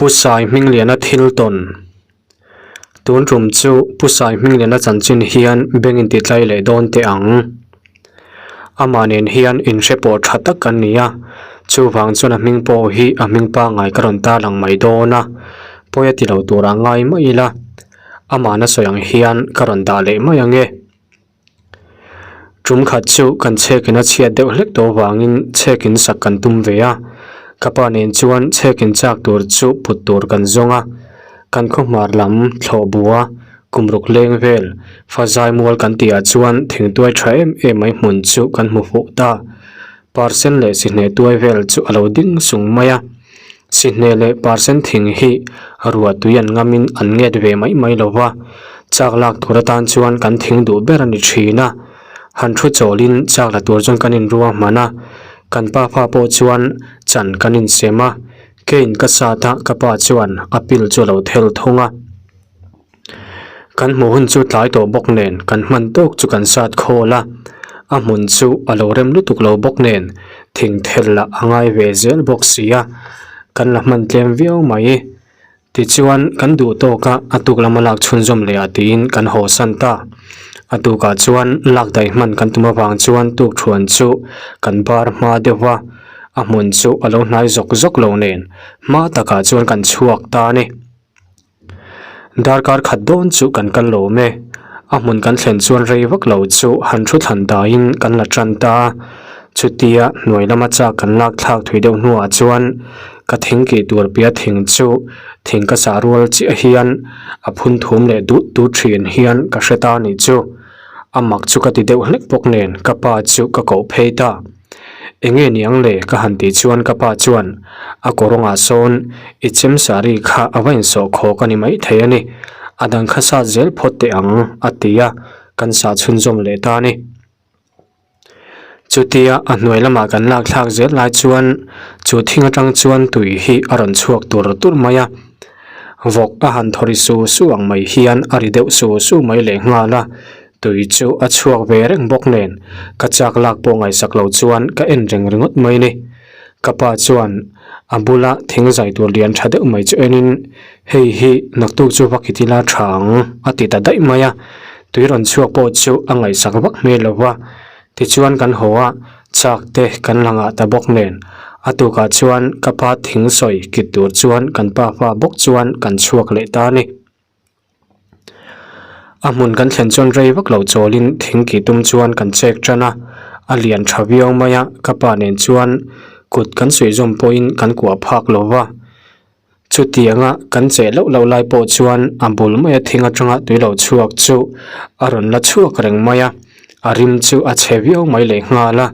Pu Sai Hmingliana thil tawn. Tun tum chu Pu Sai Hmingliana chanchin hian beng in ti tlai leh dawn teh ang. Amah nen hian inhre pawh tha tak kan ni a, chuvang chuan a hming pawh hi a hming pangngai ka rawn tarlang mai dawn a, pawi a ti lo turah ngai mai ila, amahna sawi ang hian ka rawn dah leh mai ang e. Tum khat chu kan chhekin a chhiat deuh hlek tawh avangin chhekin sak kan tum ve a, ka pa nen chuan chhekin chak tur chu put tur kan zawng a, kan khawhmar lam thlawh bua kum ruk leng vel fazai mual kan tihah chuan thingtuai tha em em mai hmun chu kan hmu fuh ta. Parsen leh sihneh tuai vel chu a lo ding sung mai a, sihneh leh parsen thing hi ruah tui an ngamin an nget ve mai mai lo va, chak lak tur atan chuan kan thing duh ber a ni thin a, han thu chawlin chak la tur chuan kan inrua hman a, kan pa fa pawh chuan chan kan insem a, keiin ka sat a ka pa chuan a pil chu a lo thel thung a. Kan hmuh hun chu tlai tawh bawk nen kan hman tawk chu kan sat khawl a, a hmun chu a lo rem lutuk lo bawk nen thing thel lah a ngai ve zel bawk si a, kan la hman tlem viau mai. Tichuan kan duh tawk a, a tuk lama lak chhunzawm leh ah tiin kan haw san ta. A tukah chuan lak daih hman kan tum avang chuan tukthuan chu kan bar hma deuh va, a hmun chu a lo hnai zawk zawk lo nen hma takah chuan kan chhuak ta a ni. Darkar khat dawn chu kan kal lawm e. A hmun kan thlen chuan rei vak lo chu han thu thlan daiin kan la tan ta a. Chutia hnuai lama chak kan lak thlak thui deuh hnuah chuan ka thing kih tur pia thing chu thing ka sah rual chiah hian a phun thum leh dut dut thin hian ka hre ta nih chu. A mak chu ka ti deuh hlek bawk nen ka pa chu ka koh phei ta. Enge niang le ka han tih chuan ka pa chuan a kawrawngah sawn i chem sari kha a va insawh khawk a ni maithei a ni, a dang kha sat zel phawt teh ang a ti a, kan sah chhunzawm leh ta a ni. Chutia a hnuai lamah kan lak thlak zel lai chuan chu thing atang chuan tui hi a rawn chhuak tur tur mai a, vawk a han thaw ri su su ang mai hian a ri deuh su su mai lehnghal a. Tui chu a chhuak ve reng bawk nen ka chak lak pawh ngaihsak lo chuan ka en reng ringawt mai ni. Ka pa chuan a bula thing zai tur lian tha deuh mai chu enin hei hi naktuk chu vak i tila tha ang a ti ta daih mai a, tui rawn chhuak pawh chu a ngaihsak vak hmel lo va. Tichuan kan haw a, chak te kan la ngah ta bawk nen a tukah chuan ka pa thing sawi kit tur chuan kan pa fa bawk chuan kan chhuak leh ta a ni. A hmun kan thlen chuan rei vak loh chawlin thing kih tum chuan kan chek tan a, a lian tha viau mai a, ka pa nen chuan kut kan suih zawm pawhin kan kuah phak lo va. Chutianga kan cheh loh loh lai pawh chuan a bul maia thing atanga tui lo chhuak chu a rawn la chhuak reng mai a, a rim chu a chhe viau mai lehnghal a,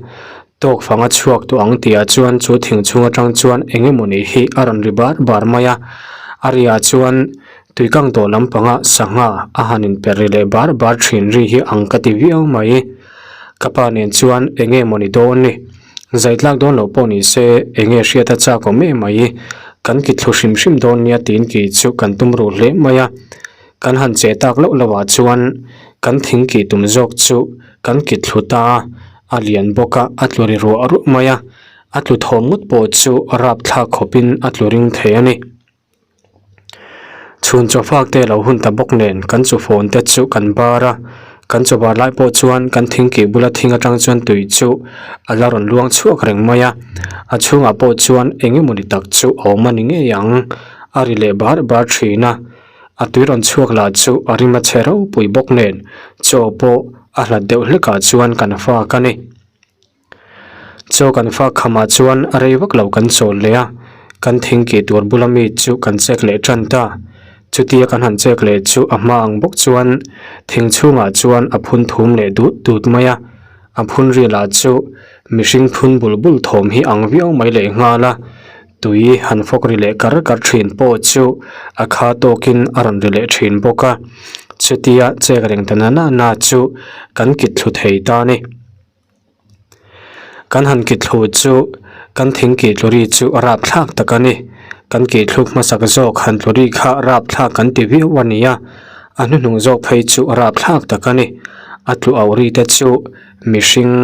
tawk fang a chhuak tawh ang tihah chuan chu thing chhung atang chuan eng emawni hi a rawn ri bar bar mai a, a riah chuan Tui kang tawh lampanga sangha a han in per ri leh bar bar thin ri hi ang ka ti viau mai. Ka pa nen chuan eng nge mawni dawn ni? Zai tlak dawn loh pawh ni se eng nge hriat a chak awm em mai? Kan ki thlu hrim hrim dawn nia tiin kei chu kan tum ruh hle mai a. Kan han che tak loh loh ah chuan kan thing kih tum zawk chu kan ki thlu ta a, a lian bawk a, a tlu ri ruah ruah mai a. A tlu thawm ngawt pawh chu rapthlak khawpin a tlu ring thei a ni. Chhun chaw fak te lo hun ta bawk nen kan chu phone te chu kan bar a, kan chaw bar lai pawh chuan kan thing kih bula thing atang chuan tui chu a la rawn luang chhuak reng mai a, a chhungah pawh chuan eng emawni tak chu a awm a ni ngei ang, a ri leh bar bar thin a, a tui rawn chhuak lah chu a rim a chhe ropui bawk nen chaw pawh a hlat deuh hlekah chuan kan fak a ni. Chaw kan fak khamah chuan a rei vak lo kan chawl leh a, kan thing kih tur bula mi chu kan check leh tan ta. Chutia kan han check leh chu a hma ang bawk chuan thing chhungah chuan a phun thum leh dut dut mai a, a phun ri lah chu mihring phun bul bul thawm hi ang viau mai leh nghal a, tui han fawk ri leh kar kar thin pawh chu a kha tawkin a rawn ri leh thin bawk a, chutia check reng ta na na chu kan kit thlu thei ta a ni. Kan han kih thlu chu kan thing kih tlu ri chu a rap thlak tak a ni. Kan kih thluk hmasak zawk han tlu ri kha rap thlak kan ti viau a ni a, a hnuhnung zawk phei chu a rap thlak tak a ni. A tlu auh ri te chu mihring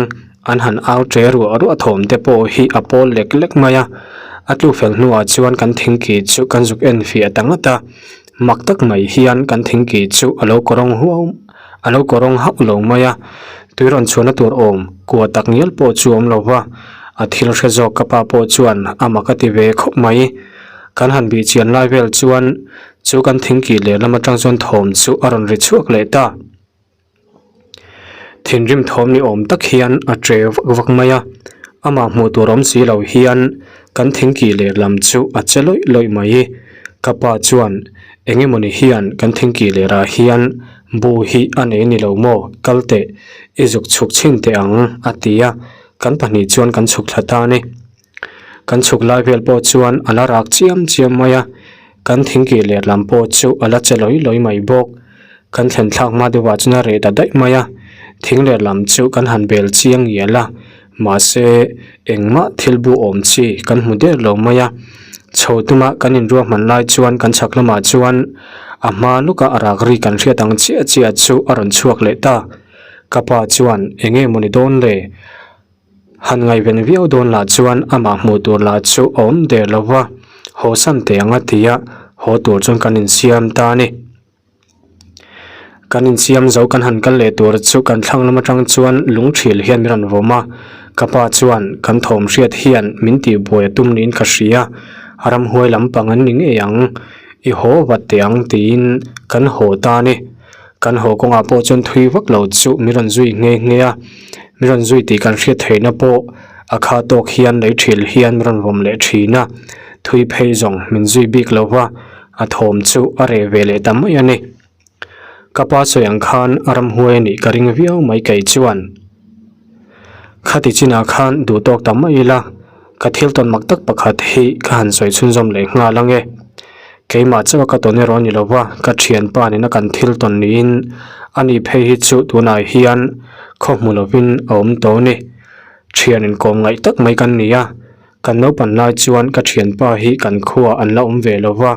an han au che ruah ruah thawm te pawh hi a pawl lek lek mai a. A tluk fel hnuah chuan kan thing ki chu kan zuk en fiah ta ngat a, mak tak mai hian kan thing ki chu a lo kawrawng huau a lo kawrawng hauh lo mai a, tui rawn chhuahna tur awm kua tak ngial pawh chu a awm lo va, a thil hre zawk ka pa pawh chuan a mak a ti ve khawp mai. Kan han bih chian lai vel chuan chu kan thing ki lehlam atang chuan thawm chu a rawn ri chhuak leh ta. Thinrim thawm ni awm tak hian a che vak vak mai a, amah hmuh tur awm si lo hian kan thingkih lehlam chu a che lawih lawih mai. Ka pa chuan eng emawni hian kan thingkih lerah hian bu hi a nei ni lo maw kal teh i zuk chhuk chhin teh ang a ti a, kan pahnih chuan kan chhuk thla ta a ni. Kan chhuk lai vel pawh chuan a la rak chiam chiam mai a, kan thingkih lehlam pawh chu a la che lawi lawi mai bawk. Kan thlen thlak hma deuhah chuan a reh ta daih mai a, thing lehlam chu kan han bel chiang ngial a, mahse engmah thil bu awm chi kan hmu der lo mai a. Chho tuma kan inruahman lai chuan kan chhak lamah chuan a hma lawkah a rak ri kan hriat ang chiah chiah chu a rawn chhuak leh ta. Ka pa chuan eng nge mawni dawn le? Han ngaihven viau dawn lah chuan amah hmuh tur lah chu a awm der lo va, haw san teh ang a ti a, haw tur chuan kan insiam ta a ni. Kan insiam zo kan han kal leh tur chu kan thlang lam atang chuan lung thil hian min rawn vawm a, ka pa chuan kan thawm hriat hian min tihbuai a tum niin ka hria, ramhuai lampang an ni ngei ang, i haw vat teh ang tiin kan haw ta a ni. Kan haw kawngah pawh chuan thui vak lo chu min rawn zui nghe nghe a, min rawn zui tih kan hriat theihna pawh a kha tawk hian lei thil hian min rawn vawm leh thin a, thui phei zawng min zui bik lo va, a thawm chu a reh ve leh ta mai a ni. Ka pa sawi ang khan a ramhuai a nih ka ring viau mai kei chuan. Khati chinah khan duh tawk ta mai ila, ka thil tawn mak tak pakhat hi ka han sawi chhunzawm leh nghal ang e. Keimah chauh a ka tawn erawh a ni lo va, ka thianpa nena kan thil tawn niin ani phei hi chu tunah hian khaw hmu lovin a awm tawh a ni. Thian inkawm ngaih tak mai kan ni a, Kan naupan lai chuan ka thianpa hi kan khuaah an la awm ve lo va,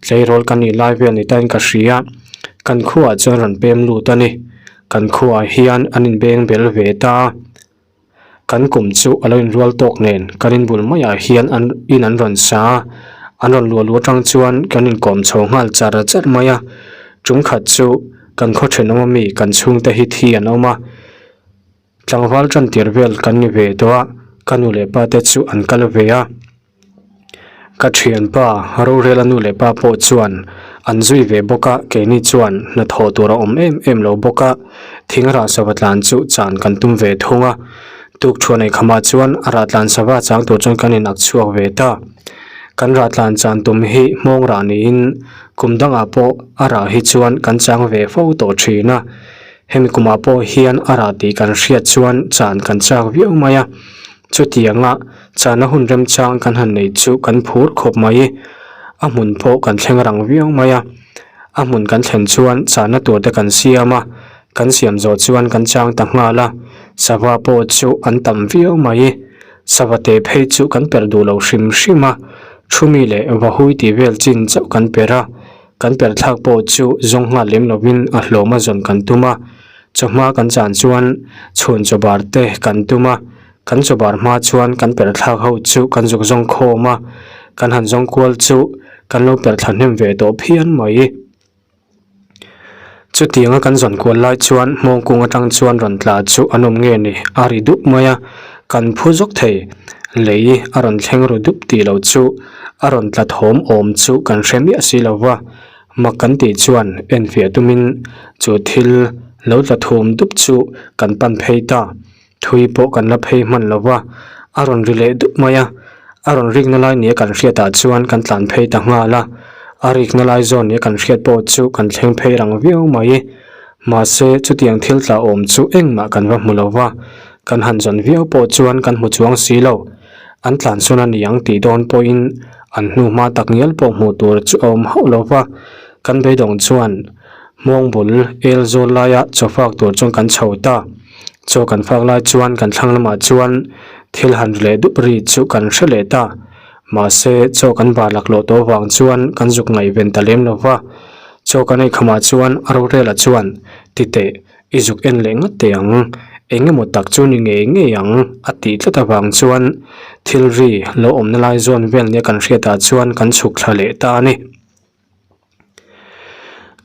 tleirawl ka nih lai vel ni tain ka hria. Kan khuaah chuan rawn pem lut a ni. Kan khuaah hian an inbeng bel ve ta a. Kan kum chu a lo inrual tawk nen kan inbul maiah hian an in an rawn sa a, an rawn luah luh atang chuan kan inkawm chho nghal char char mai a. Tum khat chu kan khaw thenawm ami kan chhungte hi thi an awm a. Tlangval tantir vel kan ni ve tawh a, ka nu leh pa te chu an kal ve a. Ka thianpa rorela nu leh pa pawh chuan an zui ve bawk a, keini chuan hnathawh tur a awm em em lo bawk a, thing rah sava tlan chu chan kan tum ve thung a. Tukthuan ei khamah chuan a rah tlan sava chang tur chuan kan inak chhuak ve ta. Kan rah tlan chan tum hi hmawng rah niin kum dangah pawh a rah hi chuan kan chang ve fo tawh thin a. Hemi kumah pawh hian a rah tih kan hriat chuan chan kan chak viau mai a, chutianga chana hun remchang kan han nei chu kan phur khawp mai. A hmun pawh kan thleng rang viau mai a, a hmun kan thlen chuan chana tur te kan siam a, kan siam zawh chuan kan chang ta nghal a, sava pawh chu an tam viau mai. Sava te phei chu kan perh duh lo hrim hrim a, thumi leh vahui tih vel chin chauh kan perh a. Kan perh thlak pawh chu zawng nghal lem lovin a hlawm a zawn kan tum a, chawhma kan chan chuan chhun chawbar te kan tum a, kan chawbar hma chuan kan perh thlak ho chu kan zuk zawng khawm a, kan han zawng kual chu kan lo perh thla hnem ve tawh phian mai. Chutianga kan zawn kual lai chuan hmawng kung atang chuan rawn tla chu an awm nge ni a ri dup mai a, kan phu zawk thei. Lei a rawn thleng ru dup tih loh chu a rawn tla thawm awm chu kan hre miah si lo va, mak kan tih chuan enfiah tumin chu thil lo tla thum dup chu kan pan phei ta. Thui pawh kan la phei hman lo va, a rawn ri leh dup mai a, a rawn rikna lai nia kan hriatah chuan kan tlan phei ta nghal a, a rikna lai zawn nia kan hriat pawh chu kan thleng phei rang viau mai. Mahse chutiang thil tla awm chu engmah kan va hmu lo va, kan han zawn viau pawh chuan kan hmu chuang si lo. An tlansawn a ni ang tih dawn pawhin an hnu hma tak ngial pawh hmuh tur chu a awm hauh lo va, kan beidawng chuan hmawng bul el zawl laia chaw fak tur chuan kan chho ta. Chaw kan fak lai chuan kan thlang lamah chuan thil han ri leh dup ri chu kan hre leh ta. Mahse chaw kan bar laklawh tawh avang chuan kan zuk ngaihven ta lem lo va. Chaw kan ei khamah chuan a rorela chuan titeh i zuk en leh ngat teh ang. Eng emaw tak chu ni ngei ngei ang a tih tlat avang chuan thil ri lo awmna lai zawn vel nia kan hriatah chuan kan chhuk thla leh ta a ni.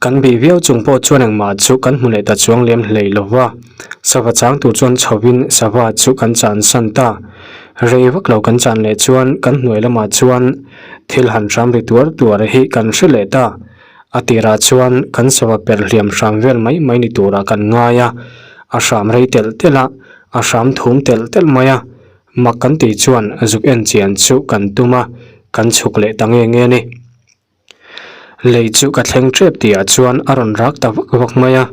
Kan bih viau chung pawh chuan engmah chu kan hmu leh ta chuang lem hlei lo va, sava chang tur chuan chhovin sava chu kan chan san ta. Rei vak lo kan chan leh chuan kan hnuai lamah chuan thil han hram ri tuar tuar hi kan hre leh ta. A tirah chuan kan sava per hliam hram vel mai mai ni turah kan ngai a, a hram rei telh telh a, a hram thum telh telh mai a, mak kan tih chuan zuk en chian chu kan tum a, kan chhuk leh ta nge nge a ni. Lei chu ka thleng tep tihah chuan a rawn rak ta vak vak mai a,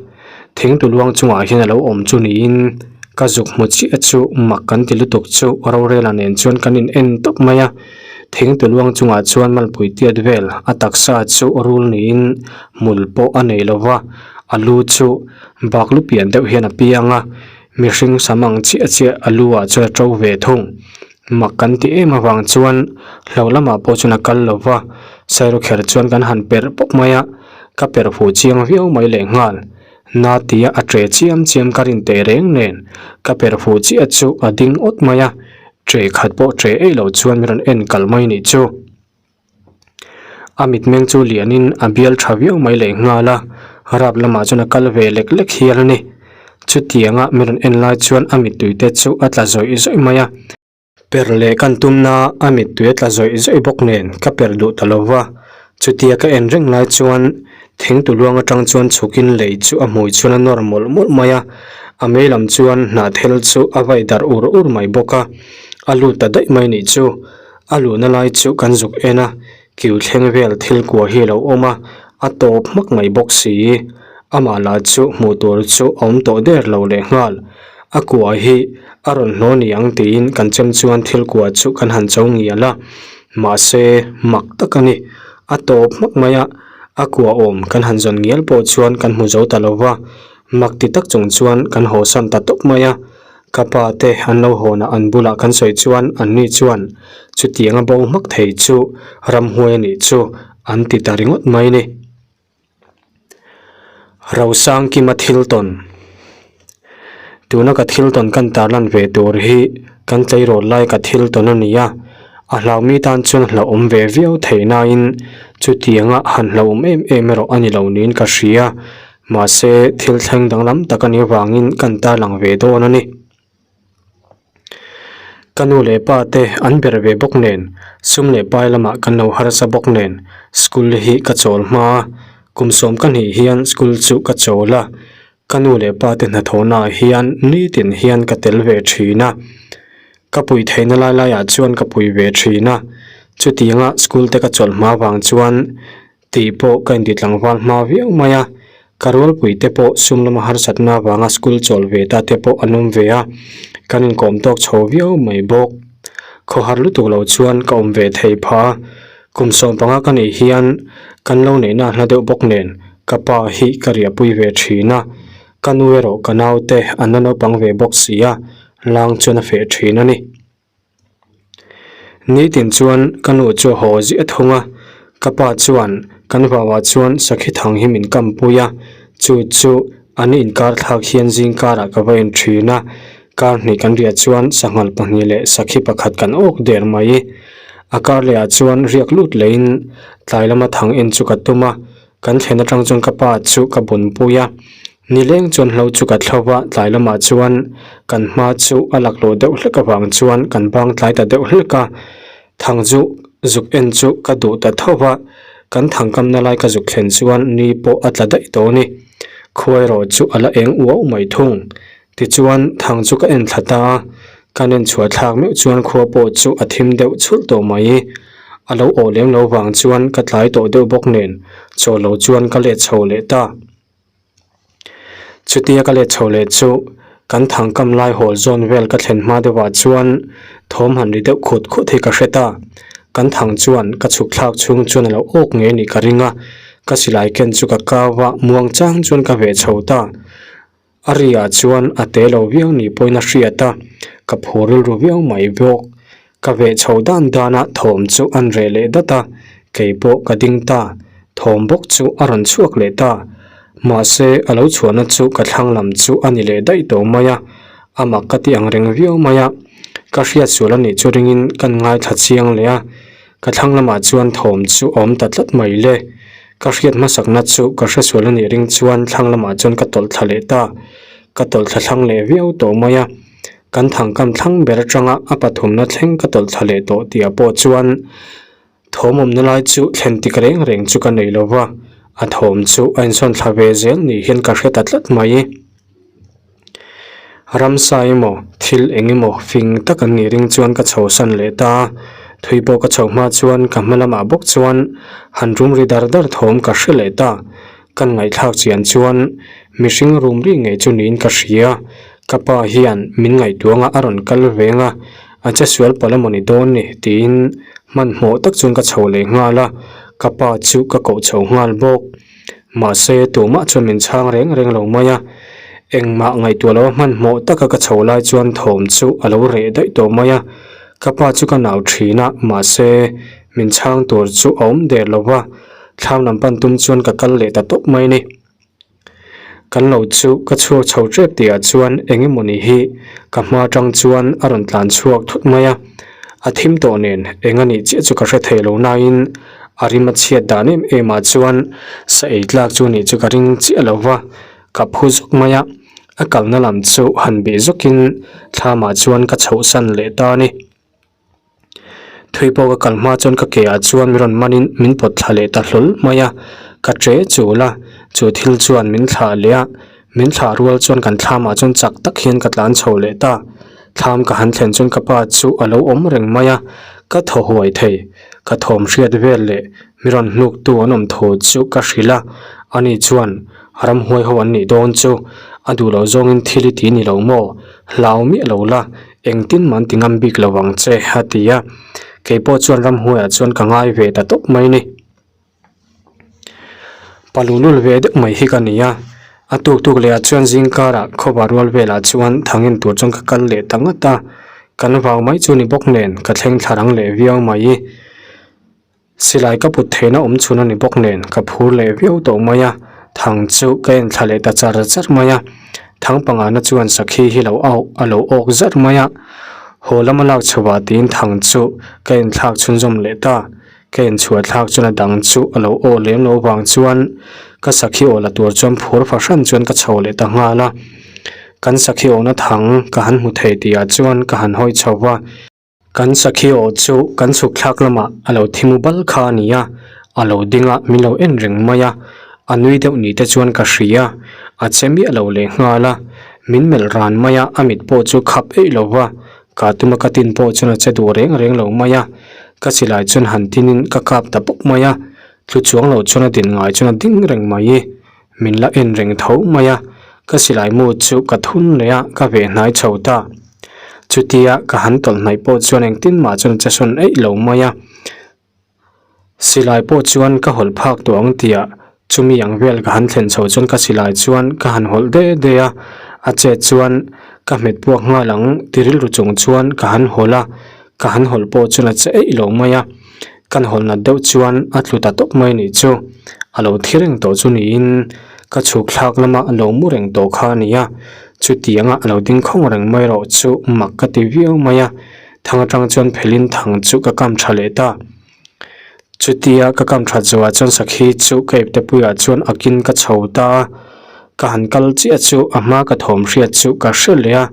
thingtu luang chungah hian a lo awm chu niin ka zuk hmu chiah chu mak kan ti lutuk chu rorela nen chuan kan in en tawp mai a, thingtu luang chungah chuan malpui tiat vel a taksa chu rul niin hmul pawh a nei lo va, a lu chu bak lu pian deuh hian a piang a, mihring sam ang chiah chiah a lu ah chuan a to ve thung. Mak kan ti em avang chuan hlo lamah pawh chuan a kal lo va, Sairawkher chuan kan han perh pawp mai a, ka perh fuh chiang viau mai lehnghal. Na tia a tre chiam chiam ka rin teh reng nen ka perh fuh chiah chu a ding awt mai a, tre khat pawh tre eih lo chuan min rawn en kal mai nih chu. A mitmeng chu lianin a bial tha viau mai leh nghal a, rap lamah chuan a kal ve lek lek hial a ni. Chutianga mi rawn en lai chuan a mittui te chu a tla zawih zawih mai a. Per leh kan tumna a mittui a tla zawih zawih bawk nen ka per duh ta lo va, chutia ka en reng lai chuan thing tu luang atang chuan chhukin lei chu a hmui chuan a nawr mawlh mawlh mai a, a mei lam chuan hnahthel chu a vai darh ur ur mai bawk a, a lut ta daih mai nih chu. A luhna lai chu kan zuk en a, kiu thleng vel thil kua hi a lo awm a, a tawp hmak mai bawk si. Amah lah chu hmuh tur chu a awm tawh der lo leh nghal. A kua hi a rawn hlaw ni ang tiin kan chem chuan thil kua chu kan han cho ngial a, mahse mak tak a ni. A tawp hmak mai a, a kua awm kan han zawn ngial pawh chuan kan hmu zo ta lo va, mak ti tak chung chuan kan hawsan ta tawp mai a. Ka pa te an lo hawnah an bulah kan sawi chuan anni chuan chutianga bo hmak thei chu ramhuai a nih chu an ti ta ringawt mai ni. Rosangkima thil tawn Tuna ka thil tawn kan tarlan ve tur hi kan tleirawl lai ka thil tawn a ni a, a hlaumi tan chuan hlauhawm ve viau thei nain chutianga han hlauhawm em em erawh a ni lo niin ka hria. Mahse, thil thleng danglam tak a nih avangin kan tarlang ve dawn a ni. Ka nu leh pa te an ber ve bawk nen, sum leh pai lamah kan lo harsa bawk nen, school hi ka chawl hma a, kum sawm ka hnih hian school chu ka chawl a, ka nu leh pa te hnathawhnaah hian nitin hian ka tel ve thin a, ka pui theihna lai laiah chuan ka pui ve thin a, chutianga school te ka chawlh hma vang chuan Tih pawh ka inti tlangval hma viau mai a, ka rualpui te pawh sum lama harsatna avanga school chawl ve ta te pawh an awm ve a, kan inkawm tawk chho viau mai bawk. Khawhar lutuk lo chuan ka awm ve thei pha a, kum 15 ka nih hian kan lo neihna hla deuh bawk nen ka pa hi ka riahpui ve thin a, ka nu erawh ka naute an la naupang ve bawk si a, lang chuan a feh thin a ni. Nitin chuan ka nu chu a haw ziah thung a, ka pa chuan kan vauah chuan sakhi thang hi min kam pui a, chu chu an inkar thlak hian zing karah ka va en thin a, kar hnih kan riah chuan sanghal pahnih leh sakhi pakhat kan awk der mai. A kar lehah chuan riak lut lehin tlai lama thang en chu ka tum a, Kan thlen atang chuan ka pa chu ka bunpui a, nileng chuan hlo chu ka thlo va, tlai lamah chuan kan hma chu a laklawh deuh hlek avang chuan kan bang tlai ta deuh hlek a, thang chu zuk en chu ka duh ta tho va, kan thang kamna lai ka zuk thlen chuan ni pawh a tla daih tawh a ni. Khuai erawh chu a la eng uau mai thung. Tichuan, thang chu ka en thla ta a, ka nen chhuah thlak meuh chuan khua pawh chu a thim deuh chhulh tawh mai. A lo awh lem lo vang chuan ka tlai tawh deuh bawk nen chaw lo chuan ka let chho leh ta. Chutia ka let chho leh chu kan thang kam lai hawl zawn vel ka thlen hma deuhah chuan thawm han ri deuh khut khut hi ka hre ta. Kan thang chuan ka chhuk thlak chhung chuan a lo awk ngei nih ka ring a, ka silai ken chu ka kau a, muang chang chuan ka veh chho ta. A ri-ah chuan a te lo viau ni pawhin a hriat a, ka phur rilru viau mai bawk. Ka veh chho dan dan a thawm chu an reh leh dat a, kei pawh ka ding ta. Thawm bawk chu a rawn chhuak leh ta. Mahse, a lo chhuahna chu ka thlang lam chu a ni leh daih tawh mai a. A mak ka ti ang reng viau mai a, ka hriat sual a nih chu ringin kan ngaithla chiang leh a, ka thlang lamah chuan thawm chu a awm ta tlat mai le. Ka hriat hmasakna chu ka hre sual a nih ring chuan thlang lamah chuan ka tawlh thla leh ta, ka tawlh thla thlang leh viau tawh mai a, kan thangkam thlang ber atanga a pathumna thleng ka tawlh thla leh tawh tih ah pawh chuan Thawm awmna lai chu thlen tik reng reng chu ka nei lo va, a thawm chu a insawn thla ve zel ni hian ka hre ta tlat mai. Ramsa emaw thil eng emaw fing tak an nih ring chuan ka chho san leh ta a, thui pawh ka chho hma chuan ka hma lamah bawk chuan han rum ri dar dar thawm ka hre leh ta. Kan ngaihthlak chian chuan mihring rum ri ngei chu niin ka hria, ka pa hian min ngaihtuang a a rawn kal veng a, A che sual palh emaw ni dawn ni tiin hmanhmawh tak chuan ka chho leh nghal a, ka pa chu ka koh chho nghal bawk. Mahse tumah chuan min chhang reng reng lo mai a, engmah ngaihtuah loa hmanhmawh taka ka chho lai chuan thawm chu a lo reh daih tawh mai a, ka pa chu ka nau thin a, mahse min chhang tur chu a awm der lo va, thlam lam pan tum chuan ka kal leh ta tawp mai a ni. Kan lo chu ka chhuak chho tep tih ah chuan eng emawni hi ka hma atang chuan a rawn tlan chhuak thut mai a, a thim tawh nen eng a nih chiah chu ka hre thei lo nain a rim a chhiat dan em em ah chuan sa ei tlak chu nih chu ka ring chiah lo va, ka phu zawk mai a, a kalna lam chu han bih zawkin thlam ah chuan ka chhoh san leh ta a ni. Thui pawh ka kal hma chuan ka ke ah chuan min rawn manin min pawt thla leh ta hlawl mai a, ka che chul a, chu thil chuan min thlah leh a, min thlah rual chuan kan thlam ah chuan chak tak hian ka tlan chho leh ta, thlam ka han thlen chuan ka pa chu a lo awm reng mai a, ka thaw huai thei, ka thawm hriat vel leh mi rawn hnuk tu an awm thu chu ka hrilh a, ani chuan ramhuai ho an nih dawn chu a duh loh zawngin thil i ti ni lo maw, hlau miah lo la. Engtin man ti ngam bik lo ang che a ti a, kei pawh chuan ramhuaiah chuan ka ngai ve ta tawp mai ni. Pa lulul ve deuh mai hi ka ni a, a tuk tuk leh ah chuan zingkarah khawpa rual velah chuan thangin tur chuan ka kal leh ta ngat a, kan vau mai chu ni bawk nen ka thleng thla rang leh viau mai. Silai ka put theihna awm chhun a ni bawk nen ka phur leh viau tawh mai a, thang chu ka en thla leh ta char char mai a, thang pangana chuan sakhi hi lo au a lo awk zar mai a, haw lama lak chhuah tiin thang chu ka en thlak chhunzawm leh ta, ka en chhuah thlak chuan a dang chu a lo aw lem lo vang chuan ka sakhi aw la tur chuan phur fahran chuan ka chho leh ta nghal a, kan sakhi awhna thang ka han hmu thei tihah chuan ka han hawi chho va. Kan sakhi aw chu kan chhuk thlak lamah a lo thi mu bal kha a ni a, a lo ding a, min lo en reng mai a, a nui deuh ni te chuan ka hria, a che miah lo leh nghal a, min melh ran mai a, a mit pawh chu khap eih lo va, ka tuma ka tin pawh chuan a che duh reng reng lo mai a, ka silai chuan han tinin ka kap ta pawp mai a, tlu chuang lo chuan a din ngai chuan a ding reng mai. Min la en reng tho mai a, ka silai mu chu ka thun leh a, ka ve hnai chho ta. Chutia ka han tawlh hnaih pawh chuan engtin mah chuan che sawn eih lo mai a. Silai pawh chuan ka hawlh phak tawh ang tia chumi ang vel ka han thlen chho chuan ka silai chuan ka han hawlh de de a, a chet chuan ka hmet puak nghal ang ti rilru chung chuan ka han hawlh a, ka han hawlh pawh chuan a che eih lo mai a. Kan hawl nat deuh chuan a tlu ta tawp mai nih chu a lo thi reng tawh chu niin ka chhuk thlak lama a lo mu reng tawh kha a ni a, chutianga a lo ding khawng reng mai erawh chu mak ka ti viau mai a, thang atang chuan phelin thang chu ka kam tha leh ta. Chutia ka kam that zawhah chuan sakhi chu ka ipte puiah chuan akin ka chho ta a, ka han kal chiah chu a hma ka thawm hriat chu ka hre leh a,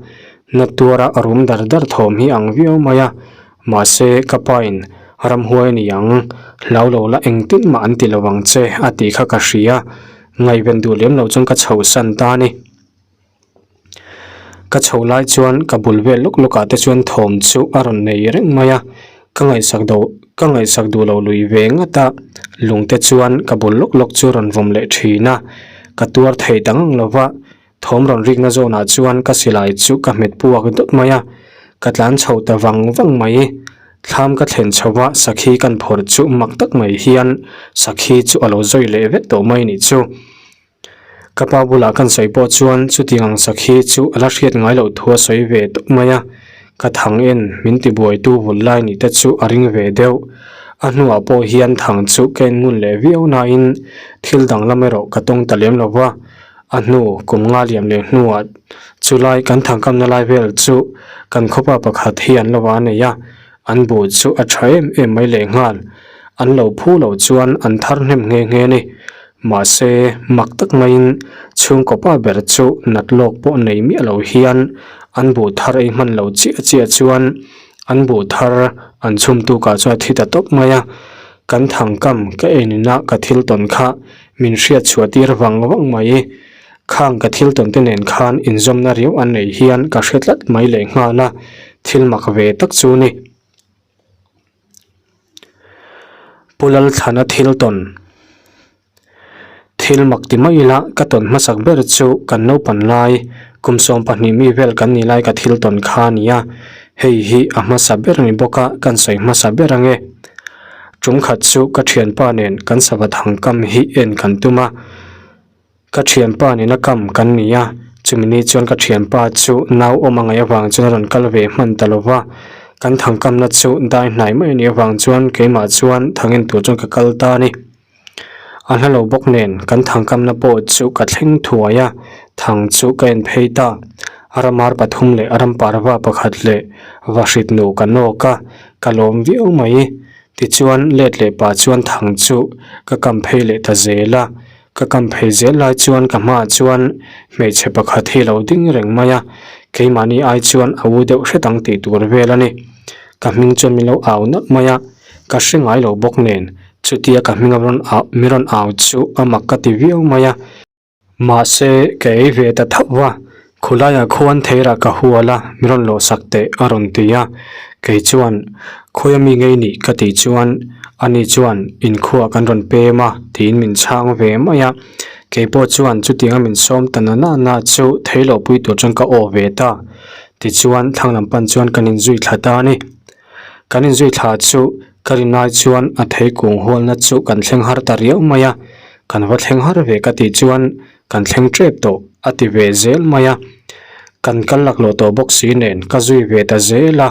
na tuara a rum dar dar thawm hi ang viau mai a. Mahse, ka pain ramhuai a ni ang, hlau lo la engtin mah an ti lo ang che a tih kha ka hria, ngaihven duh lem lo chuan ka chho san ta a ni. Ka chho lai chuan ka bul vel lawk lawkah te chuan thawm chu a rawn nei reng mai a, ka ngaihsak do ka ngaihsak duh lo lui ve ngat a, lung te chuan ka bul lawk lawk chu rawn vawm leh thin a, ka tuar thei ta ngang lo va. Thawm rawn rikna zawnah chuan ka silai chu ka hmet puak dawt mai a, ka tlan chho ta vang vang mai. Thlam ka thlen chho va, sakhi kan phawrh chu mak tak mai hian sakhi chu a lo zawi leh vek tawh mai nih chu. Ka pa bulah kan sawi pawh chuan chutiang ang sakhi chu a la hriat ngai loh thu a sawi ve tawp mai a, ka thang en min tibuaitu vul lai nih te chu a ring ve deuh. A hnuah pawh hian thang chu ka en ngun leh viau nain thil danglam erawh ka tawng ta lem lo va. A hnu kum nga liam leh hnuah chulai kan thangkamna lai vel chu kan khawpa pakhat hi an lo a nei a, an buh chu a tha em em mai lehnghal. An lo phu loh chuan an thar hnem nghe nghe a ni. Mahse, mak tak maiin chhungkaw pa ber chu nat lawk pawh nei miah lo hian an buh thar ei hman lo chiah chiah chuan an buh thar an chhum tukah chuan a thi ta tawp mai a. Kan thangkam ka enina ka thil tawn kha min hriat chhuah tir vang vang mai. Khang ka thil tawn te nen khan inzawmna riau an neih hian ka hre tlat mai lehnghal a, thil mak ve tak chu ni. Pu Lalthlana thil tawn Thil mak ti mai ila ka tawn hmasak ber chu kan naupan lai kum 12 mi vel kan ni lai ka thil tawn kha a ni a, hei hi a hmasa ber a ni bawk a kan sawi hmasa ber ang e. Tum khat chu ka thianpa nen kan savat hangkam hi en kan tum a. Ka thianpa nena kam kan ni a, chumi ni chuan ka thianpa chu nau awm a ngaih avang chuan a rawn kal ve hman ta lo va, kan thangkamna chu dai hnai mai a nih avang chuan keimah chuan thangin tur chuan ka kal ta a ni. A hla lo bawk nen kan thangkamna pawh chu ka thleng thuai a, thang chu ka en phei ta. A ramar pathum leh a ramparva pakhat leh vahritnu ka nawk a, ka lawm viau mai. Tichuan let leh pah chuan thang chu ka kam phei leh ta zel a. Ka kam phei zel lai chuan ka hmaah chuan hmeichhe pakhat hi a lo ding reng mai a, keimahni ai chuan a u deuh hret ang tih tur vel a ni. Ka hming chuan min lo au nawlh mai a, ka hre ngai lo bawk nen chutia ka hming a rawn au min rawn au chu a mak ka ti viau mai a. Mahse ka ei ve ta thauh va, Khulaiah khuan theirah ka hual a, min rawn lawhsak teh a rawn ti a. Kei chuan, Khawi ami ngei nih ka tih chuan, ani chuan inkhuah kan rawn pem a tiin min chhang ve mai a. Kei pawh chuan chutianga min sawm ta na na na chu thei loh pui tur chuan ka aw ve ta. Tichuan thlang lam pan chuan kan inzui thla ta a ni. Kan inzui thla chu ka rin ai chuan a thei kung hualna chu kan thleng har ta riau mai a. Kan va thleng har ve ka tih chuan Kan thleng tep tawh a ti ve zel mai a, kan kal laklawh tawh bawk si nen ka zui ve ta zel a,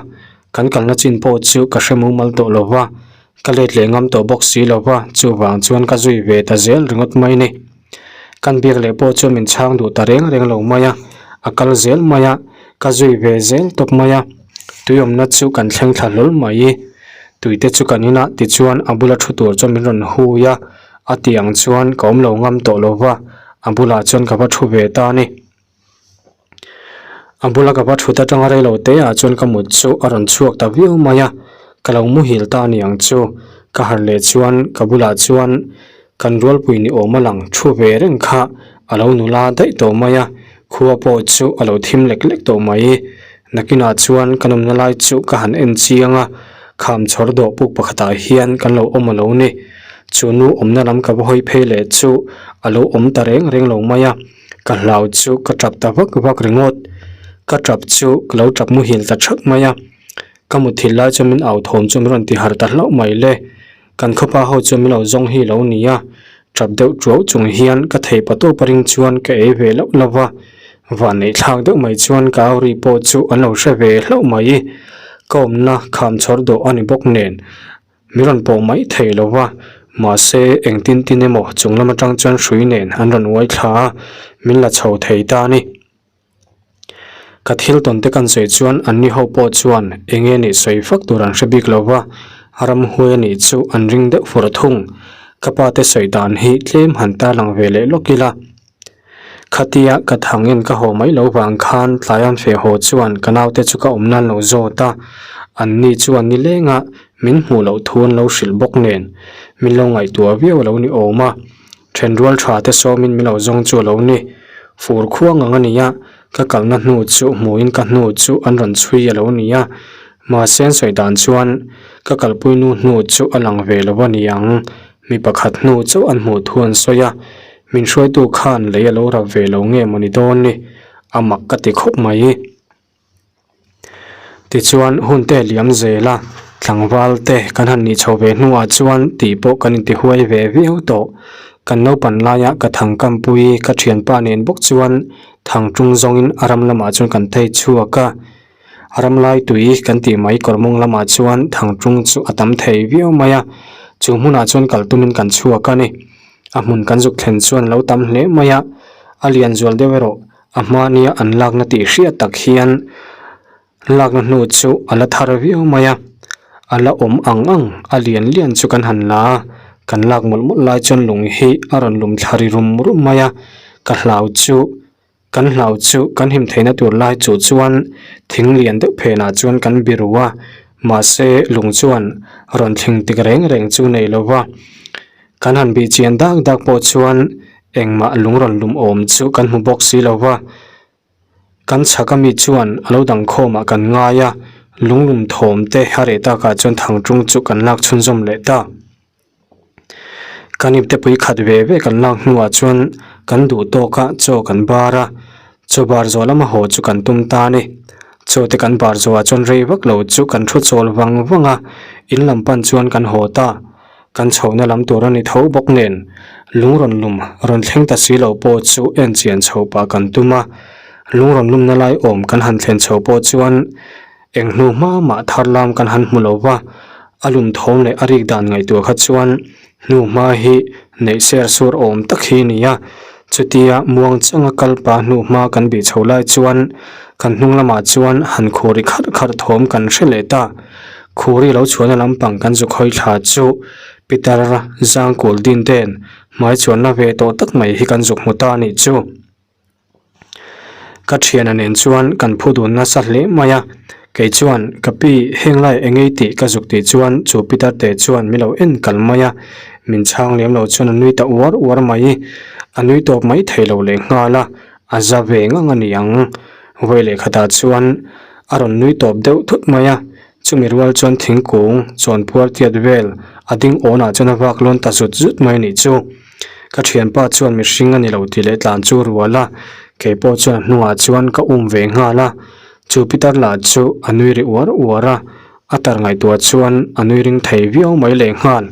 kan kalna chin pawh chu ka hre mumal tawh lo va, ka let leh ngam tawh bawk si lo va, chuvang chuan ka zui ve ta zel ringawt mai ni. Kan biak leh pawh chuan min chhang duh ta reng reng lo mai a, a kal zel mai a, ka zui ve zel tawp mai a, tui awmna chu kan thleng thla hlawl mai. Tuite chu kan inah tichuan a bula thu tur chuan min rawn hui a. A tih ang chuan ka awm lo ngam tawh lo va, a bulah chuan ka va thu ve ta a ni. A bula ka va thut atanga rei lo te ah chuan ka mut chu a rawn chhuak ta viau mai a, ka lo muhil ta a ni ang chu. Ka harh leh chuan ka bulah chuan kan rualpui ni awm a lang thu ve reng kha a lo nula daih tawh mai a, khua pawh chu a lo thim lek lek tawh mai. Nakinah chuan kan awmna lai chu ka han en chiang a, kham chhawr dawh puk pakhatah hian kan lo awm a lo ni. Chu nu awmna lam ka va hawi phei leh chu a lo awm ta reng reng lo mai a, ka hlau chu ka tap ta vak vak ringawt. Ka tap chu ka lo tap muhil ta thak mai a, ka muthilh lai chuan min au thawm chu min rawn ti harh ta hlauh mai le. Kan khawpa ho chu min lo zawng hi lo ni a, tap deuh tuau chung hian ka thei pa tawp a ring chuan ka ei ve loh lo va, vanneih thlak deuh mai chuan ka au ri pawh chu an lo hre ve hlauh mai. Ka awmna kham chhawr dawh a ni bawk nen min rawn pawh mai thei lo va, mahse engtin tin emaw chung lam atang chuan hrui nen an rawn uai thla a, min la chho thei ta a ni. Ka thil tawn te kan sawi chuan anni ho pawh chuan eng nge nih sawi fak tur an hre bik lo va, ramhuai a nih chu an ring deuh fur thung. Ka pa te sawi dan hi tlem han tarlang ve leh lawk ila. Khatia ka thangin ka haw mai lo vang khan tlai an feh haw chuan ka naute chu ka awm nan lo zawt a, anni chuan nilenga min hmuh loh thu an lo hrilh bawk nen min lo ngaihtuah viau a lo ni awm a. Thenrual tha te sawmin min lo zawng chu a lo ni. Fur khuang ang a ni a, ka kalna hnu chu hmuhin ka hnu chu an rawn chhui a lo ni a. Mahse an sawi dan chuan ka kalpui nu hnu chu a lang ve lo a ni ang. Mi pakhat hnu chauh an hmuh thu an sawi a, min hruaitu khan lei a lo rap ve lo nge maw ni dawn ni, a mak ka ti khawp mai. Tichuan hun te liam zel a, tlangval te kan han nih chho ve hnuah chuan tih pawh kan intihuai ve viau tawh. Kan naupan laia ka thangkampui ka thianpa nen bawk chuan thang tung zawngin a ram lamah chuan kan thei chhuak a. A ram lai tui kan tih mai kawr mawng lamah chuan thang tung chu a tam thei viau mai a, chu hmunah chuan kal tumin kan chhuak a ni. A hmun kan zuk thlen chuan lo tam hle mai a, A lian zual deuh erawh a hmania an lakna tih hriat tak hian lakna hnu chu a la thar viau mai a, a la awm ang ang a lian lian chu kan han la a, kan lak mawlh mawlh lai chuan lung hi a rawn lum thla ri rum rum mai a, ka hlau chu kan hlau chu kan him theihna tur lai chu chuan thing lian deuh phenah chuan kan biru a, mahse lung chuan rawn thleng tik reng reng chu nei lo va. Kan han bih chian dak dak pawh chuan engmah lung rawn lum awm chu kan hmu bawk si lo va, kan chhak ami chuan a lo dang khawmah kan ngai a, lung lum thawm te a reh takah chuan thangṭung chu kan lak chhunzawm leh ta. Kan iptepui khat ve ve kan lak hnuah chuan kan duh tawk a chaw kan bar a, chaw bar zawh lama haw chu kan tum ta a ni. Chaw te kan bar zawhah chuan rei vak lo chu kan thu chawl vang vang a, in lam pan chuan kan haw ta. Kan chhohna lam tur a ni tho bawk nen, lung rawn lum rawn thleng ta si lo pawh chu en chian chho pah kan tum a. Lung rawn lumna lai awm kan han thlen chho pawh chuan eng hnu hma mah thar lam kan han hmu lo va, a lum thawm leh a rik dan ngaihtuah kha chuan hnu hma hi neih ser sur awm tak hi a ni a. Chutia muang changa kal pah hnu hma kan bih chho lai chuan kan hnung lamah chuan han khuri kharh kharh thawm kan hre leh ta. Khuri lo chhuahna lampang kan zuk hawi thla chu Peter Zangkul din ten hmai chuanna ve tawh tak mai hi kan zuk hmu ta a nih chu. Ka thiana nen chuan kan phu dun nasa hle mai a, kei chuan ka pi heng lai engei tih ka zuk tih chuan chu Peter te chuan min lo en kal mai a, min chhang lem lo chuan a nui ta uar uar mai, a nui tawp mai thei lo leh nghal a, a za ve ngang a ni ang. Vawi leh khatah chuan a rawn nui tawp deuh thut mai a, chumi rual chuan thingkung chawn puar tiat vel a ding awnah chuan a vak lawn ta zut zut mai a nih chu. Ka thianpa chuan mihring a ni lo tih leh tlan chu rual a, kei pawh chuan a hnungah chuan ka um ve nghal a, chu pitar lah chu a nui ri uar uar a, a tar ngaihtuah chuan a nui ring thei viau mai leh nghal.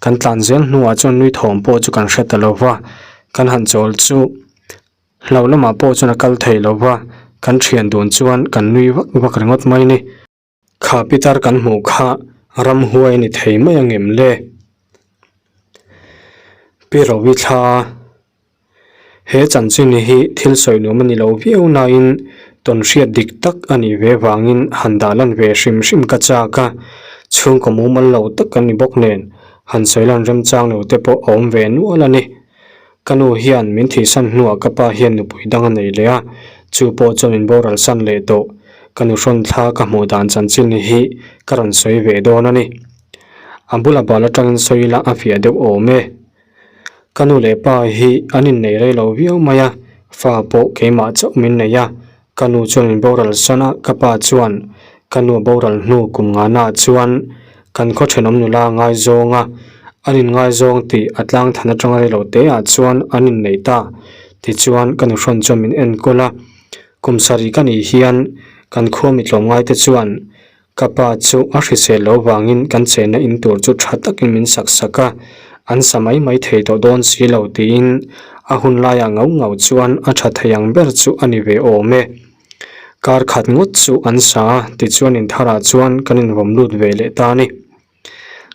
Kan tlan zel hnuah chuan nui thawm pawh chu kan hre ta lo va, kan han chawl chu. Hlo lamah pawh chuan a kal thei lo va, kan thian dun chuan kan nui vak vak ringawt mai ni. Kha pitar kan hmuh kha ramhuai a ni thei mai ang em le? Pi Rovi thla He chanchin hi thil sawi nuam a ni lo viau nain tawn hriat dik tak a nih ve vangin han dah lan ve hrim hrim ka chak a, chhungkaw mumal lo tak kan ni bawk nen han sawi lan remchang lo te pawh a awm ve nual a ni. Ka nu hian min thihsan hnuah ka pa hian nupui dang a nei leh a, chu pawh chuan min boral san leh tawh. Ka nu hrawn thla ka hmuh dan chanchin hi ka rawn sawi ve dawn a ni. A bula bal atangin sawi ila a fiah deuh awm e. Ka nu leh pa hi an innei rei lo viau mai a, fa pawh keimah chauh min nei a, Ka nu chuan min boral san a, ka pa chuan ka nu a boral hnu kum ngana chuan kan khaw thenawm nula a ngaizawng a, an inngaizawng tih a tlang than atanga rei lo te ah chuan an innei ta. Tichuan ka nu hrawn chuan min enkawl a, kum sarih ka nih hian kan khua mi tlawmngai te chuan Ka pa chu a hrisel lo vangin kan chenna in tur chu tha takin min sak sak a, an sa mai mai thei tawh dawn si lo tiin a hun laiah ngau ngau chuan a tha thei ang ber chu a ni ve awm e. Kar khat ngawt chu an sa a, tichuan in tharah chuan kan invawm lut ve leh ta a ni.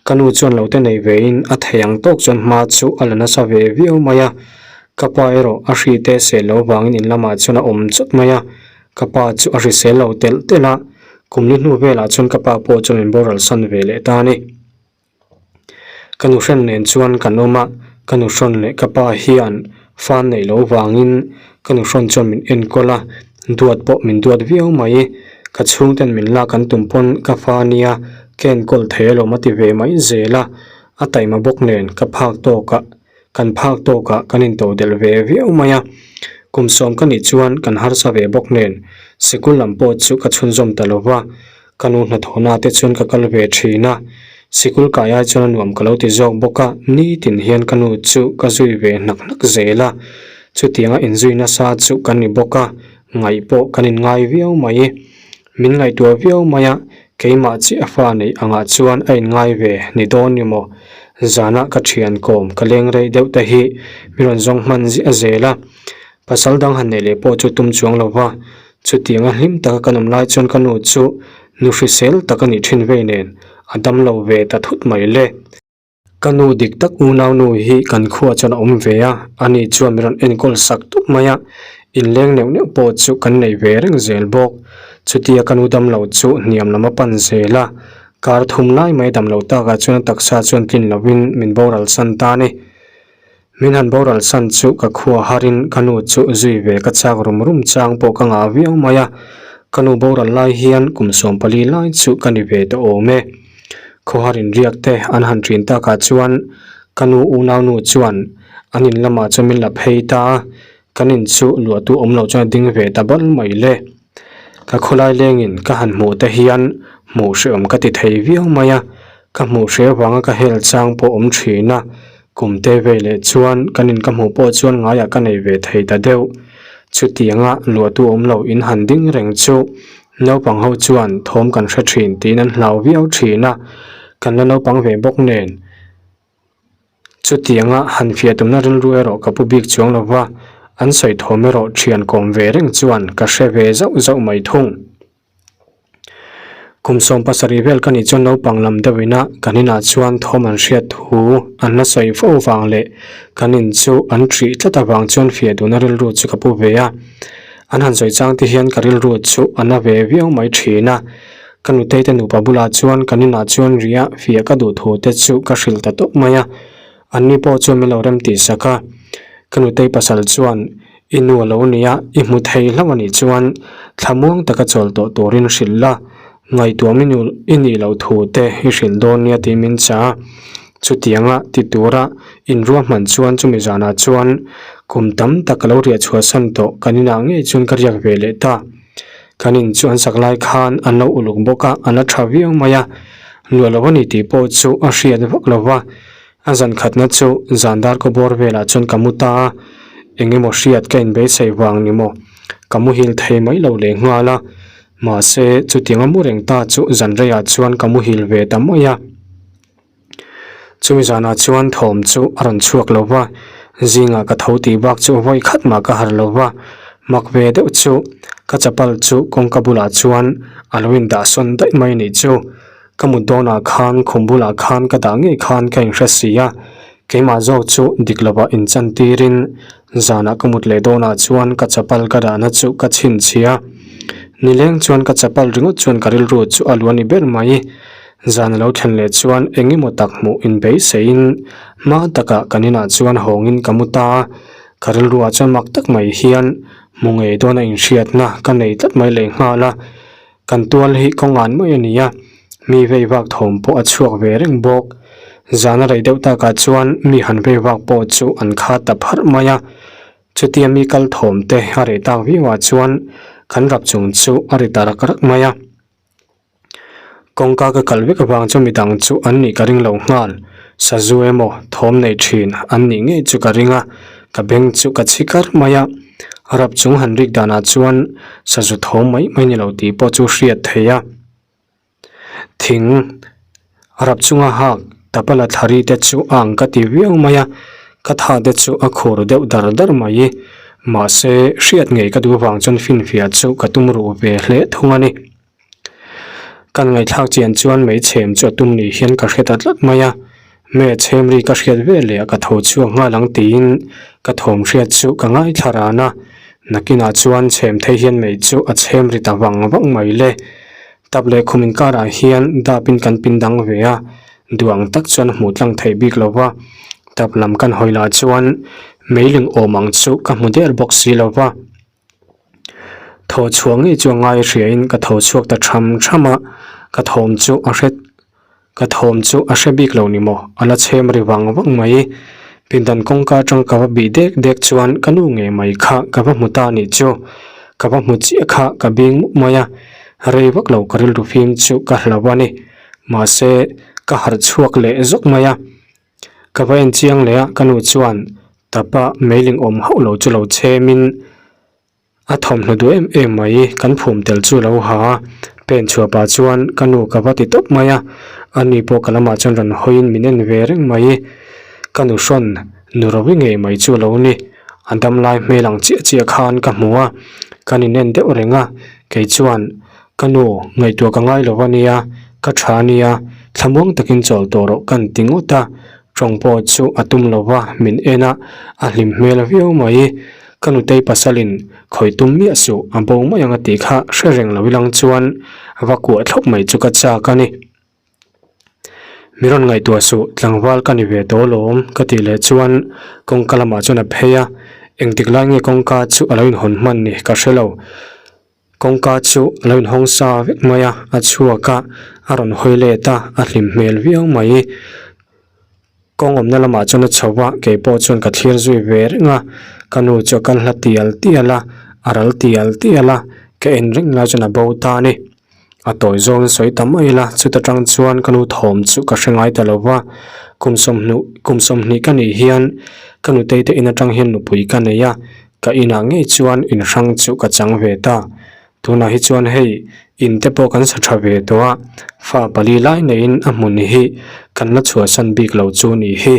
Ka nu chuan lo te nei vein a thei ang tawk chuan hma chu a la nasa ve viau mai a, ka pa erawh a hri te sel lo vangin in lamah chuan a awm chawt mai a, ka pa chu a hrisel lo telh telh a, kum ni hnu velah chuan ka pa pawh chuan min boral san ve leh ta a ni. Ka nu hran nen chuan kan awm a, ka nu hrawn leh ka pa hian fa an neih loh vangin ka nu hrawn chuan min enkawl a, duat pawh min duat viau mai. Ka chhungten min lak an tum pawn ka fa ania ka enkawl thei alawm a ti ve mai zel a, a taima bawk nen ka phak tawkah kan phak tawkah kan intodelh ve viau mai a. Kum sawm ka nih chuan kan harsa ve bawk nen sikul lam pawh chu ka chhunzawm ta lo va. Ka nu hnathawhna te chuan ka kal ve thin a, sikul kai ai chuan a nuam ka lo ti zawk bawk a, nitin hian ka nu chu ka zui ve hnak hnak zel a, chutianga inzui nasa chu kan ni bawk a, ngaih pawh kan inngai viau mai. Min ngaihtuah viau mai a, keimah chiah a fa neih angah chuan a inngai ve ni dawn ni maw? Zanah ka thian kawm ka leng rei deuh te hi mi rawn zawng hman ziah zel a, pasal dang han neih leh pawh chu tum chuang lo va, Chutianga hlim taka kan awm lai chuan ka nu chu nu hrisel tak a nih thin vei nen a dam lo ve ta thut mai le. Ka nu dik tak unau nu hi kan khuaah chuan a awm ve a, ani chuan min rawn enkawl sak tawp mai a, inleng neuh neuh pawh chu kan nei ve reng zel bawk. Chutia ka nu damlo chu hniam lam a pan zel a, kar thum lai mai damlo takah chuan a taksa chuan tlin lovin min boral san ta a ni. Min han boral san chu ka khua harin ka nu chu zui ve ka chak rum rum chang pawh ka ngah viau mai a, ka nu boral lai hian kum 14 lai chu ka ni ve ta awm e. Khawhar inriak te an han ṭin takah chuan ka nu unau nu chuan an in lamah chuan min la phei ta a, kan in chu luahtu awm loh chuan a ding ve ta bal mai le. Ka khawlai lengin ka han hmuh te hian hmuh hrehawm ka ti thei viau mai a, ka hmuh hreh avanga ka hel chang pawh awm ṭhin a, kum te vei leh chuan kan in ka hmuh pawh chuan ngaiah ka nei ve thei ta deuh. Chutianga luahtu awm lo in han ding reng chu naupang ho chuan thawm kan hre ṭhin tiin an hlau viau ṭhin a, kan la naupang ve bawk nen. Chutianga han fiah tumna rilru erawh ka pu bik chuang lo va, an sawi thawm erawh thian kawm ve reng chuan ka hre ve zauh zauh mai thung. Kum 17 vel ka nih chuan naupang lam deuh ina kan inah chuan thawm an hriat thu an la sawi fo vang leh kan in chu an ṭih tlat avang chuan fiah duhna rilru chu ka pu ve a. An han sawi chang te hian ka rilru chu a na ve viau mai ṭhin a. Ka nutei te nupa bulah chuan kan inah chuan riah fiah ka duh thu te chu ka hrilh ta tawp mai a, anni pawh chuan min lo rem tih sak a. Ka nutei pasal chuan i nu a lo nia, i hmu thei hlauh a nih chuan thlamuang taka chawl tawh turin hrilh la, ngaihtuah mi nu i nih loh thu te i hrilh dawn nia tih min chah a. Chutianga ti tura inruahman chuan chumi zanah chuan kum tam tak ka lo riah chhuahsan tawh kan inah ngei chuan ka riak ve leh ta. Kan in chu an sak lai khan an lo uluk bawk a, an la tha viau mai a, luah lo a ni tih pawh chu a hriat vak lo va. A zan khatna chu zan dar kaw bawr velah chuan ka mu ta a, eng emaw hriat ka inbeisei vang ni maw, ka muhil thei mai lo leh nghal a, mahse chutiang a mu reng ta chu zan reiah chuan ka muhil ve ta mai a. Chumi zanah chuan thawm chu a rawn chhuak lo va, zingah ka tho tih bak chu vawi khat mah ka harh lo va, mak ve deuh chu ka chapal chu kawngka bulah chuan a lo indahsawn daih mai nih chu. Ka mut dawnah khan khum bulah khan ka dah ngei khan ka inhre si a, keimah zawk chu dik lovah inchan tirin zanah ka mut leh dawnah chuan ka chapal ka dahna chu ka chhinchhiah a, nileng chuan ka chapal ringawt chuan ka rilru chu a lu a ni ber mai. Zan a lo thlen leh chuan eng emaw tak hmuh inbeiseiin hma takah kan inah chuan hawngin ka mu ta a, ka rilruah chuan mak tak mai hian hmu ngei dawn a inhriatna ka nei tlat mai leh nghal a, kan tual hi kawngan mai a ni a, mi vei vak thawm pawh a chhuak ve reng bawk. Zan a rei deuh takah chuan mi han vei vak pawh chu an khat ta pharh mai a, chutia mi kal thawm te a reh tak viauah chuan kan rap chung chu a ri ta rak rak mai a. Kawngka ka kal vek avang chu midang chu an nih ka ring lo nghal, sazu emaw thawm nei thin an nih ngei chu ka ring a, ka beng chu ka chhi kar mai a, rap chung han rik danah chuan sazu thawm mai mai ni lo tih pawh chu hriat theih a. Thing rap chunga hak tapala thari te chu a ang ka ti viau mai a, ka tha te chu a khur deuh dar dar mai, mahse hriat ngei ka duh avang chuan finfiah chu ka tum ruh ve hle thung a ni. Kan ngaihthlak chian chuan mei chhem chu a tum ni hian ka hre ta tlat mai a, mei a chhem ri ka hriat ve leh a ka tho chhuak nghal ang tiin ka thawm hriat chu ka ngaithla ran a, nakinah chuan chhem thei hian mei chu a chhem ri ta vang vang mai le. Tap leh khum inkarah hian dapin kan pin dang ve a, duh ang tak chuan a hmuh tlang theih bik lo va, tap lam kan hawi lah chuan meiling awm ang chu ka hmu der bawk si lo va. Thaw chhuah ngei chu a ngai hriain ka tho chhuak ta tham tham a, ka thawm chu a hre ka thawm chu a hre bik lo ni maw, a la chhem ri vang vang mai. Pindan kawngka atang ka va bih dek dek chuan ka nu ngei mai kha ka va hmu ta anih chu, ka va hmu chiah kha ka bing mup mai a, rei vak lo ka rilru fim chu ka hlau a ni, mahse ka harh chhuak leh zawk mai a. Ka va en chiang leh a, ka nu chuan tapa meiling awm hauh lo chu lo chhem in a thawmhnaw duh em em mai kan phum tel chu lo ha a, pen chhuah pah chuan ka nu ka va ti tawp mai a, ani pawh ka lamah chuan rawn hawi in min en ve reng mai, ka nu hrawn nu rawi ngei mai chu lo ni, a dam lai hmel ang chiah chiah khan ka hmu a, kan in en deuh reng a, kei chuan Ka nu, ngaihtuah ka ngai lo a nia, ka tha a nia, thlamuang takin chawl tawh rawh ka han ti ngawt a. Tawng pawh chu a tum lo va, min en a, a hlim hmel viau mai. Ka nutei pasalin khawi tum miah suh, a bo mai ang a tih kha hre reng lo ilang chuan va kuah thlawp mai chu ka chak a ni. Mi rawn ngaihtuah suh, tlangval ka ni ve tawh alawm ka tih leh chuan kawngka lamah chuan a phei a, engtik lai nge kawngka chu a lo inhawn hman ni ka hre lo. Kawngka chu a lo inhawng sa vek mai a, a chhuak a, a rawn hawi let a, a hlim hmel viau mai. Kawng awmna lamah chuan a chho a, kei pawh chuan ka thlir zui ve reng a, ka nu chu a kal hla tial tial a, a ral tial tial a, ka en reng lai chuan a bo ta a ni. A tawi zawngin sawi ta mai ila, chuta tang chuan ka nu thawm chu ka hre ngai ta lo va, kum sawmhnuh kum sawmhnih ka nih hian ka nutei te in atang hian nupui ka nei a, ka inah ngei chuan inhrang chu ka chang ve ta. Tunah hi chuan hei in te pawh kan sa tha ve tawh a, fa pali lai neiin a hmun hi kan la chhuahsan bik lo chu nih hi.